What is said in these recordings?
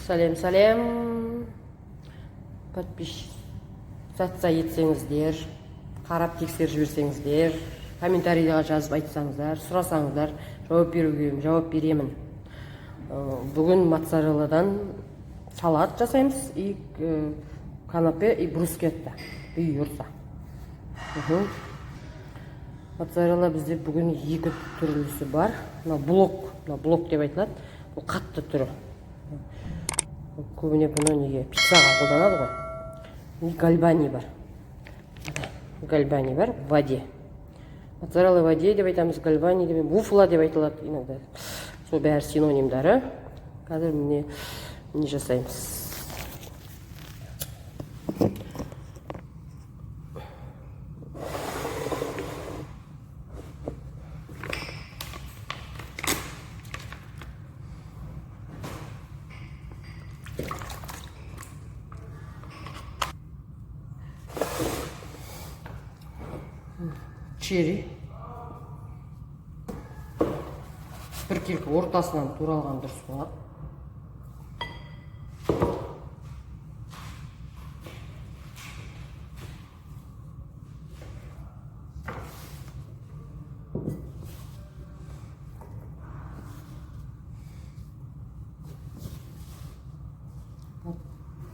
Сәлем, сәлем! Подписаться етсеңіздер, қарап, тексеріп жіберсеңіздер, комментарийға жазып айтсаңыздар, сұрасаңыздар, жауап беруге жауап беремін. Бүгін моцарелладан салат жасаймыз и канапе и брускетта, бұйырса. Моцарелла бізде бүгін екі түрлісі бар. Мына блок, мына блок деп айтылады, бұл қатты түрі. Көбіне бұны неге, пиццаға қолданады ғой. И гальбани бар, гальбани бар в воде, моцарелла в воде деп айтамыз, гальбани деп, буффала деп айтылады иногда. Сол бәрі синонимдары. Қазір міне не жасаймыз? Черри біркелкі ортасынан туралған дұрыс болады.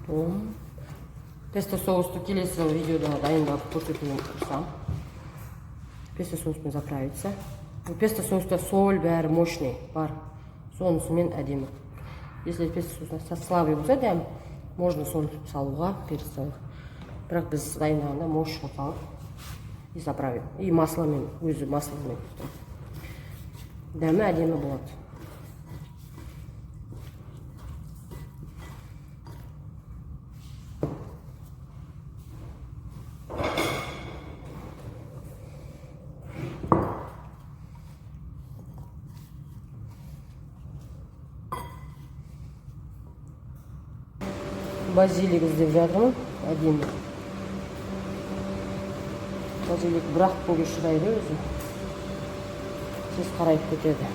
Потом песто соусты келесі видеода дайындап көрсетуге тырысамын. Песто соуспен заправиться. Бұл песто соуста соль, бәрі мощный бар, сонысымен әдемі. Если песто соус слабый болса дәм, можно соль салуға, перец салуға, бірақ біз дайындағанда мощь қылып салып и заправим, и масломен, өзі масломен дәмі әдемі болады. Базилик іздеп жатырмын. Әдемі базилик бір ақ күнге шыдайды өзі, тез қарайып кетеді.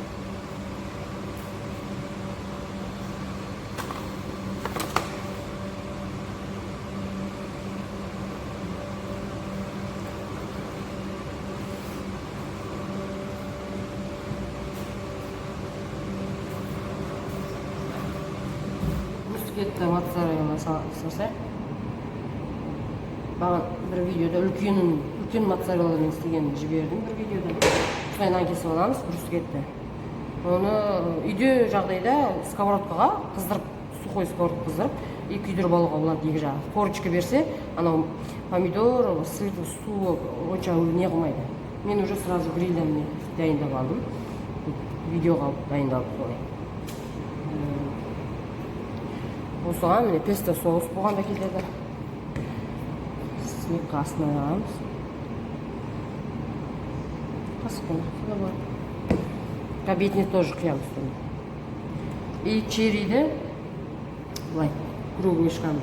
Брускетта моцарелла жасайық. Маған бір видеода үлкенін, үлкен моцарелламен істегенін жібердім бір видеода. Осылай нан кесіп аламыз брускетті. Оны үйде жағдайда сковородкаға қыздырып, сухой сковородка қыздырып и күйдіріп алуға болады екі жағы. Корочка берсе, анау помидор, сыр, суы онша не қылмайды. Мен уже сразу грильден міне дайындап алдым, видеоға дайындалып солай. Осыған міне песто соус болған да кетеді. Слегка астына жағамыз, қасықпен жақса да болады. Бетіне тоже құямыз бұны. И черриді былай круглышками.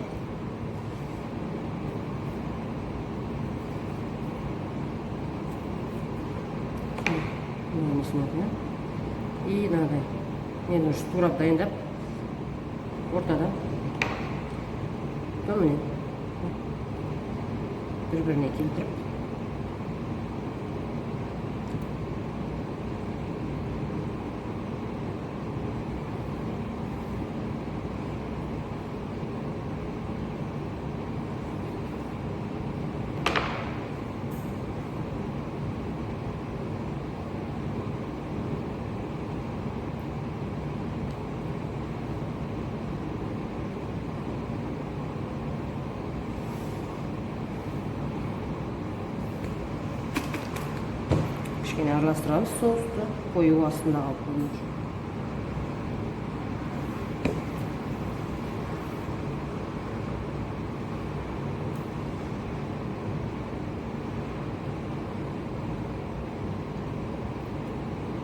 Несін аты, и мынадай мен уже турап дайындап ортада, потом міне бір біріне келтіріп. Кішкене араластырамыз соусты, қою астында қалып қоймау үшін.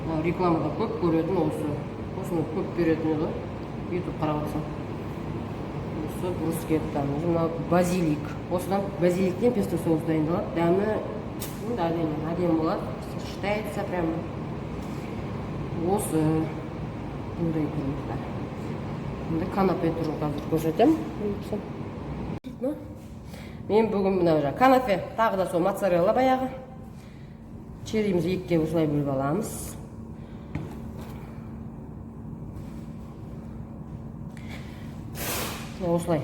Мынау рекламада көп көретін осы, осыны көп беретін еді ғой, Ютуб қарап отырсам. Осы брускеттамыз. Мынау базилик, осыдан, базиликтен песто соус дайындалады. Дәмі енді әдемі, әдемі болады, сочетается прямо. Осы бұндай тұрмыздар. Енді канапе түрін қазір көрсетемін. Мен бүгін мына жаңағы канапе, тағы да сол моцарелла баяғы. Черримізді екіге осылай бөліп аламыз. Осылай.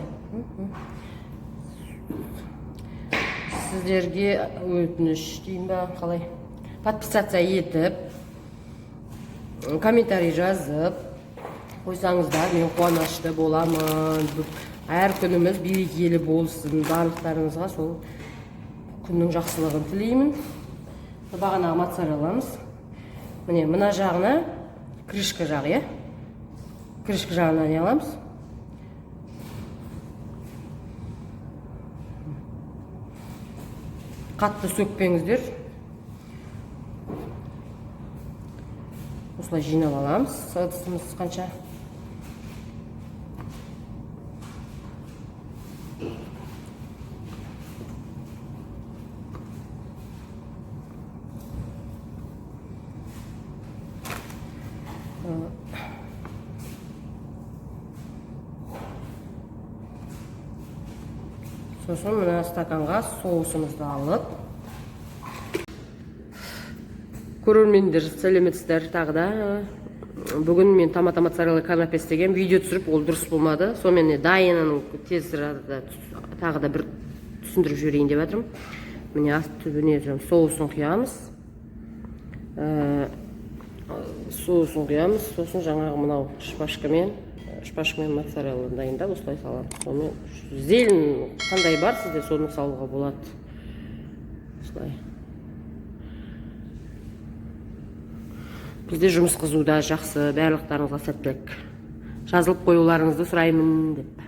Сіздерге өтініш деймін ба, қалай? Подписаться етіп, комментарий жазып қойсаңыздар, мен қуанышты боламын. Әр күніміз берекелі болсын. Барлықтарыңызға сол күннің жақсылығын тілеймін. Бағанағы моцарелламыз. Міне, мына жағына крышка жағы, иә? Крышка жағына не аламыз? Қатты сөкпеңіздер. Осылай жинап аламыз. Ыдысымыз қанша? Сосын мына стаканға соусымызды алып. Көрермендер, сәлеметсіздер тағы да. Бүгін мен томата моцарелла канапе істеген видео түсіріп, ол дұрыс болмады. Сонымен дайынын тез арада тағы да бір түсіндіріп жіберейін деп жатырмын. Міне, ас түбіне соусын құямыз. Соусын құямыз, сосын жаңағы мынау шпажкамен моцарелланы дайындап осылай саламыз. Сонымен зелень қандай бар сізде, соны салуға болады. Осылай. Бізде жұмыс қызуда, жақсы, барлықтарыңызға сәттілік. Жазылып қоюларыңызды сұраймын деп.